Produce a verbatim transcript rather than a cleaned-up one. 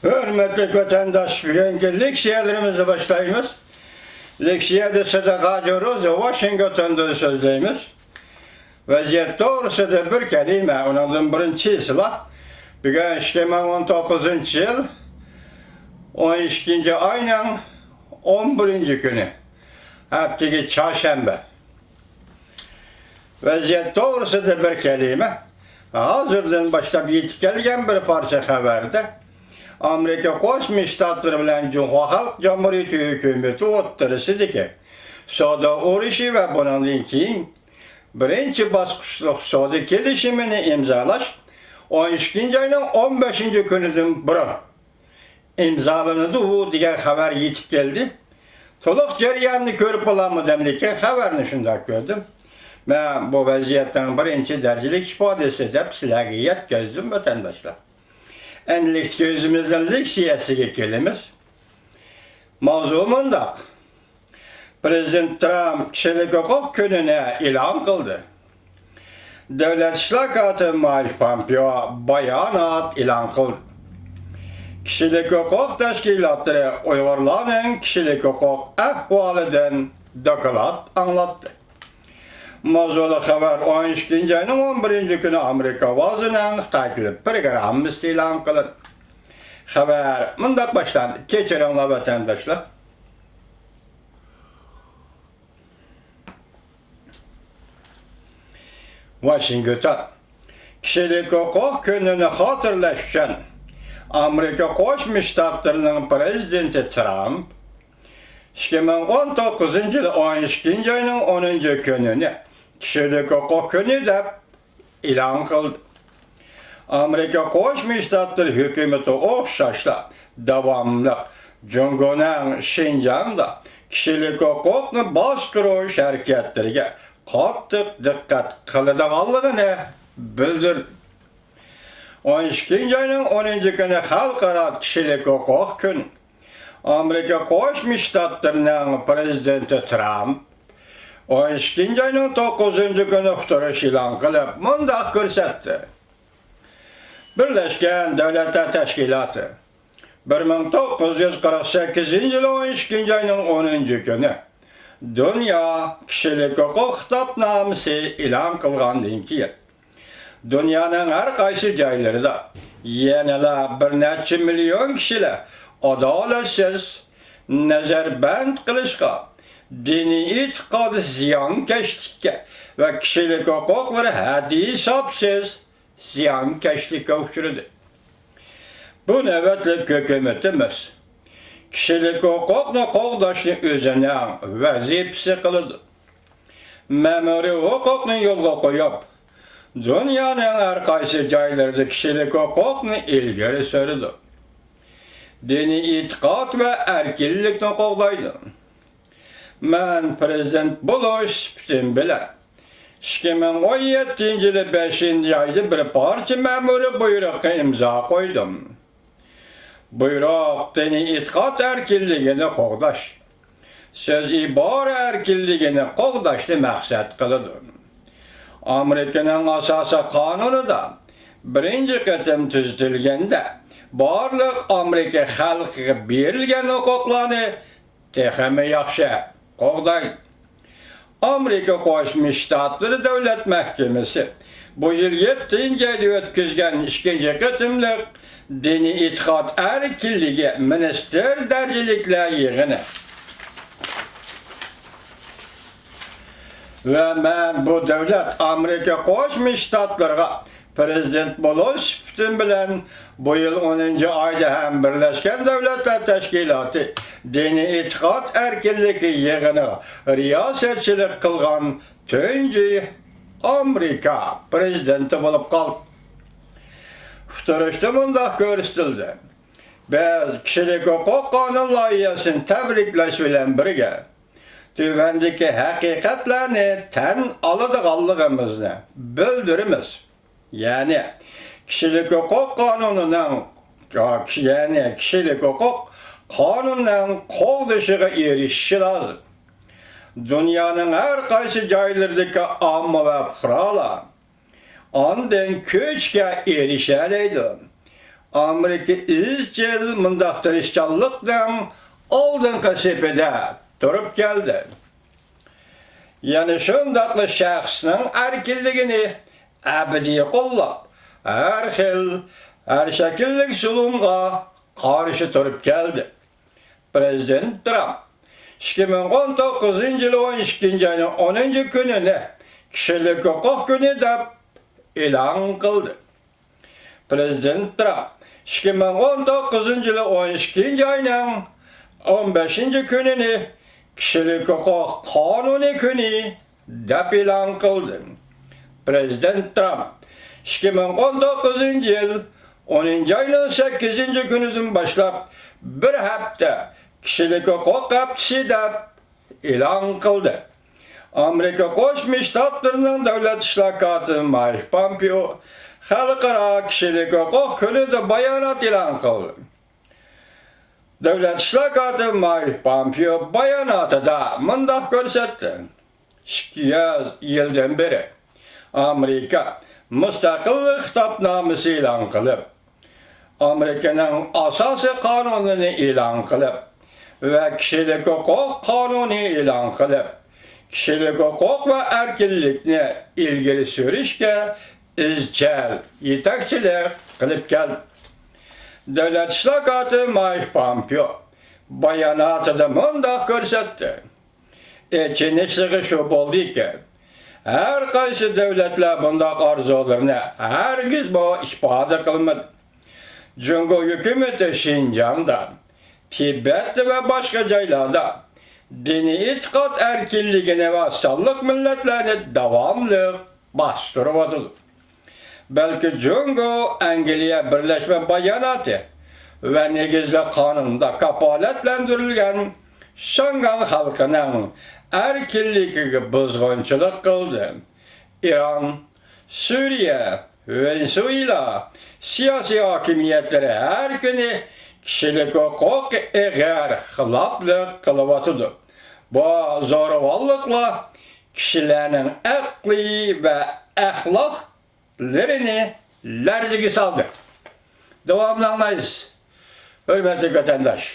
ھۆرمەتلىك ۋەتەنداش، بۈگۈنكى لېكسىيەلىرىمىزنى باشلايمىز. لېكسىيەدە سىدىق ھاجى روزى ۋاشىنگتوندىن سۆزلەيمىز. ۋەزىيەت توغرىسىدا بىر كەلىمە، ئۇنىڭدىن بىرىنچى ھېسسىلا. بۈگۈن ئىككى مىڭ ئون توققۇزىنچى يىل ئون ئىككىنچى ئاينىڭ ئون بىرىنچى كۈنى، ھەپتىگە چارشەنبە. ۋەزىيەت توغرىسىدا بىر كەلىمە. ھازىردىن باشلاپ يېتىپ كەلگەن بىر پارچە خەۋەردە، ئامېرىكا قوشما شتاتلىرى بىلەن جۇڭخۇا خەلق جۇمھۇرىيىتى ھۆكۈمىتى ئوتتۇرىسىدىكى سودا ئۇرۇشى ۋە بۇنىڭدىن كېيىن بىرىنچى باسقۇچلۇق سودا كېلىشىمىنى ئىمزالاش ئون ئىككىنچى ئاينىڭ ئون بەشىنچى كۈنىدىن بۇرۇن ئىمزالىنىدۇ دېگەن خەۋەر يېتىپ كەلدى. تولۇق جەريانىنى كۆرۈپ بولالمىدىم، لېكىن خەۋەرنى شۇنداق كۆردۈم. مەن بۇ ۋەزىيەتنىڭ بىرىنچى دەرىجىلىك ئىپادىسى دەپ سىلەرگە يەتكۈزدۈم، ۋەتەنداشلار. ئەمدىلىكتىكى ئۆزىمىزنىڭ لېكسىيەسىگە كېلىمىز. ماۋزۇ مۇنداق. پىرېزىدېنت ترامپ كىشىلىك ھوقۇق كۈنىنى ئېلان قىلدى. دۆلەت ئىشلار كاتىپى مايك پومپېئو بايانات ئېلان قىلدى. كىشىلىك ھوقۇق تەشكىلاتلىرى ئۇيغۇرلارنىڭ كىشىلىك ھوقۇق ئەھۋالىدىن دوكلات ئاڭلاتتى. ماۋزۇلۇق خەۋەر ئون ئىككىنچى ئاينىڭ ئون بىرىنچى كۈنى ئامېرىكا ئاۋازىنىڭ خىتاي تىلى پروگراممىسىدا ئېلان قىلىندى. خەۋەر مۇنداق باشلاندى. كەچۈرۈڭلار، ۋەتەنداشلار. ۋاشىنگتون. كىشىلىك ھوقۇق كۈنىنى خاتىرىلەش ئۈچۈن ئامېرىكا قوشما شتاتلىرىنىڭ پىرېزىدېنتى ترامپ ئىككى مىڭ ئون توققۇزىنچى يىل ئون ئىككىنچى ئاينىڭ ئونىنچى كۈنىنى كىشىلىك ھوقۇق كۈنى دەپ ئېلان قىلدى. ئامېرىكا قوشما شتاتلىرى ھۆكۈمىتى ئوخشاشلا داۋاملىق جۇڭگونىڭ شىنجاڭدا كىشىلىك ھوقۇقنى باستۇرۇش ھەرىكەتلىرىگە قاتتىق دىققەت قىلىدىغانلىقىنى بىلدۈردى. ئون ئىككىنچى ئاينىڭ ئونىنچى كۈنى خەلقئارا كىشىلىك ھوقۇق كۈنى. ئامېرىكا قوشما شتاتلىرىنىڭ پىرېزىدېنتى ترامپ ئون ئىككىنچى ئاينىڭ توققۇزىنچى كۈنى ئۇقتۇرۇش ئېلان قىلىپ، مۇنداق كۆرسەتتى. بىرلەشكەن دۆلەتلەر تەشكىلاتى بىر مىڭ توققۇز يۈز قىرىق سەككىزىنچى يىل ئون ئىككىنچى ئاينىڭ ئونىنچى كۈنى دۇنيا كىشىلىك ھوقۇق خىتابنامىسى ئېلان قىلغاندىن كېيىن، دۇنيانىڭ ھەر قايسى جايلىرىدا يەنىلا بىر نەچچە مىليون كىشىلەر ئادالەتسىز، نەزەربەند قىلىشقا، دىنىي ئېتىقادى زىيانكەشلىككە ۋە كىشىلىك ھوقۇقلىرى ھەددى-ھېسابسىز زىيانكەشلىككە ئۇچرىدى. بۇ نۆۋەتلىك ھۆكۈمىتىمىز كىشىلىك ھوقۇقنى قوغداشنى ئۆزىنىڭ ۋەزىپىسى قىلىدۇ. مەمۇرىي ھوقۇقنى يولغا قويۇپ، دۇنيانىڭ ھەر قايسى جايلىرىدا كىشىلىك ھوقۇقنى ئىلگىرى سۈرىدۇ. دىنىي ئېتىقاد ۋە ئەركىنلىكنى قوغدايدۇ. مەن پىرېزىدېنت بولۇش سۈپىتىم بىلەن ئىككى مىڭ ئون يەتتىنچى يىلى بەشىنچى ئايدا بىر پارچە مەمۇرىي بۇيرۇققا ئىمزا قويدۇم. بۇيرۇق دىنىي ئېتىقاد ئەركىنلىكىنى قوغداش، سۆز ئىبارە ئەركىنلىكىنى قوغداشنى مەقسەت قىلىدۇ. ئامېرىكىنىڭ ئاساسىي قانۇنىدا بىرىنچى قېتىم تۈزىتىلگەندە، بارلىق ئامېرىكا خەلقىگە بېرىلگەن ھوقۇقلارنى تېخىمۇ ياخشى قوغدايدۇ. ئامېرىكا قوشما شتاتلىرى دۆلەت مەھكىمىسى بۇ يىل يەتتىنچى ئايدا ئۆتكۈزگەن ئىككىنچى قېتىملىق دىنىي ئېتىقاد ئەركىنلىكى مىنىستىر دەرىجىلىكلەر يىغىنى ۋە مەن بۇ دۆلەت ئامېرىكا قوشما شتاتلىرىغا پىرېزىدېنت بولۇش سۈپىتىم بىلەن بۇ يىل ئونىنچى ئايدا ھەم بىرلەشكەن دۆلەتلەر تەشكىلاتى دىنىي ئېتىقاد ئەركىنلىكى يىغىنىغا رىياسەتچىلىك قىلغان تۇنجى ئامېرىكا پىرېزىدېنتى بولۇپ قالدى. ئۇقتۇرۇشتا مۇنداق كۆرسىتىلدى: بىز كىشىلىك ھوقۇق قانۇن لايىھەسىنى تەبرىكلەش بىلەن بىرگە، تۆۋەندىكى ھەقىقەتلەرنى تەن ئالىدىغانلىقىمىزنى بىلدۈرىمىز. يەنى، كىشىلىك ھوقۇق قانۇنىنىڭ، يەنى كىشىلىك ھوقۇق قانۇنىنىڭ قوغدىشىغا ئېرىشىشى لازىم. دۇنيانىڭ ھەر قايسى جايلىرىدىكى ئامما ۋە پۇقرالار ئاندىن كۈچكە ئېرىشەلەيدۇ. ئامېرىكا ئىزچىل مۇنداق تىرىشچانلىقنىڭ ئالدىنقى سېپىدە تۇرۇپ كەلدى. يەنە شۇنداقلا شەخسنىڭ ئەركىنلىكىنى ئەبەدىي قوللاپ، ھەر خىل، ھەر شەكىللىك زۇلۇمغا قارشى تۇرۇپ كەلدى. پىرېزىدېنت ترامپ ئىككى مىڭ ئون توققۇزىنچى يىل ئون ئىككىنچى ئاينىڭ ئونىنچى كۈنىنى كىشىلىك ھوقۇق كۈنى دەپ ئېلان قىلدى. پىرېزىدېنت ترامپ ئىككى مىڭ ئون توققۇزىنچى يىل ئون ئىككىنچى ئاينىڭ ئون بەشىنچى كۈنىنى كىشىلىك ھوقۇق قانۇنى كۈنى دەپ ئېلان قىلدى. پىرېزىدېنت ترامپ ئىككى مىڭ ئون توققۇزىنچى يىل ئونىنچى ئاينىڭ سەككىزىنچى كۈنىدىن باشلاپ بىر ھەپتە كىشىلىك ھوقۇق ھەپتىسى دەپ ئېلان قىلدى. ئامېرىكا قوشما شتاتلىرىنىڭ دۆلەت ئىشلار كاتىپى مايك پومپېئو خەلقئارا كىشىلىك ھوقۇق كۈنىدە بايانات ئېلان قىلدى. دۆلەت ئىشلار كاتىپى مايك پومپېئو باياناتىدا مۇنداق كۆرسەتتى: ئىككى يۈز يىلدىن بېرى ئامېرىكا مۇستەقىللىق خىتابنامىسى ئېلان قىلىپ، ئامېرىكىنىڭ ئاساسىي قانۇنىنى ئېلان قىلىپ ۋە كىشىلىك ھوقۇق قانۇنى ئېلان قىلىپ، كىشىلىك ھوقۇق ۋە ئەركىنلىكنى ئىلگىرى سۈرۈشكە ئىزچىل يېتەكچىلىك قىلىپ كەلدى. دۆلەت ئىشلار كاتىپى مايك پومپېئو باياناتىدا مۇنداق كۆرسەتتى: ئېچىنىشلىقى شۇ بولدىكى، ھەر قايسى دۆلەتلەر بۇنداق ئارزۇلىرىنى ھەرگىزمۇ ئىپادە قىلمىدى. جۇڭگو ھۆكۈمىتى شىنجاڭدا، تىبەتتە ۋە باشقا جايلاردا دىنىي ئېتىقاد ئەركىنلىكىنى ۋە سانلىق مىللەتلەرنى داۋاملىق باستۇرۇۋاتىدۇ. بەلكى جۇڭگو ئەنگلىيە بىرلەشمە باياناتى ۋە نېگىزلىك قانۇندا كاپالەتلەندۈرۈلگەن شياڭگاڭ خەلقىنىڭ ئەركىنلىكىگە بۇزغۇنچىلىق قىلدى. ئىران، سۈرىيە، ۋېنېسۇېلا سىياسىي ھاكىمىيەتلىرى ھەر كۈنى كىشىلىك ھوقۇققا ئېغىر خىلاپلىق قىلىۋاتىدۇ. بۇ زوراۋانلىقلار كىشىلەرنىڭ ئەقلى ۋە ئەخلاقلىرىنى لەرزىگە سالدى. داۋامىنى ئاڭلايسىز، ھۆرمەتلىك ۋەتەنداش.